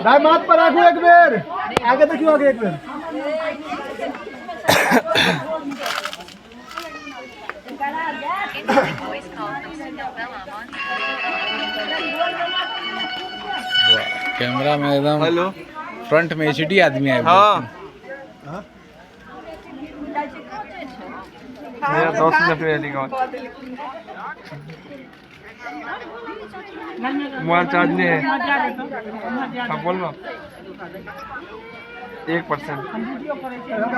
दाई माथ पर राखू एक बेर, आगे देखियो, आगे एक बेर। कैमरा में एकदम हेलो। फ्रंट में एचडी आदमी आए। हाँ, मेरा 10 मिनट में मोबाइल चार्ज नहीं है। हाँ, बोल ना, 1%।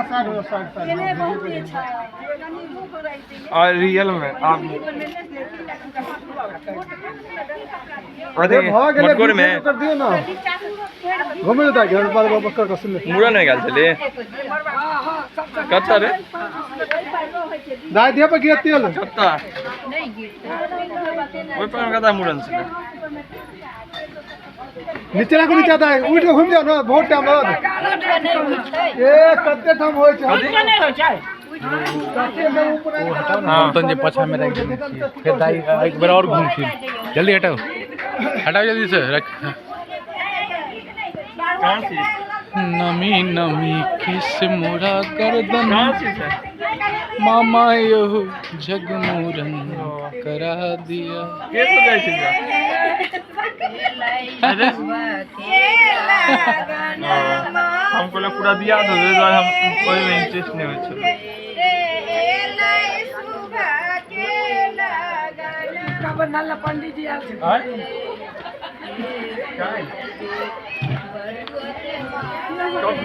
साइड हो, साइड, साइड। और रियल में आप अरे भऽ गेलै। मटकोर में कर दियौ ने, घुमै दाइ घर पर कर कर सुन। मुड़न हो गेल छलै कतऽ रे? दाइ, दिअ पर गिरत तेल। कतऽ? ओहि पर कतऽ मुड़न छलै? नीचे राखू, नीचे। दाइ, उठि कऽ घुमि जाउ ने, बहुत टाइम लागत। ए, कते ठाम होइ छै, कते ठाम ऊपर। हाँ। तहन जे पाछा में राखि देने छियै, फेर दाइ एक बेर और घूमथिन। जल्दी हटाओ, हटाओ जल्दी से, रख। कहाँ छी? नमी नमी किस मोरा गर्दन। कहाँ छी से? मामा यो जगमूरन करा दिया। के सब जाइ छै? अरे, हम कहलियै पूरा दिया दो, दुआरे हम ओहिमे इंटरेस्ट नहि होइ छलै। आँय? काल्हि?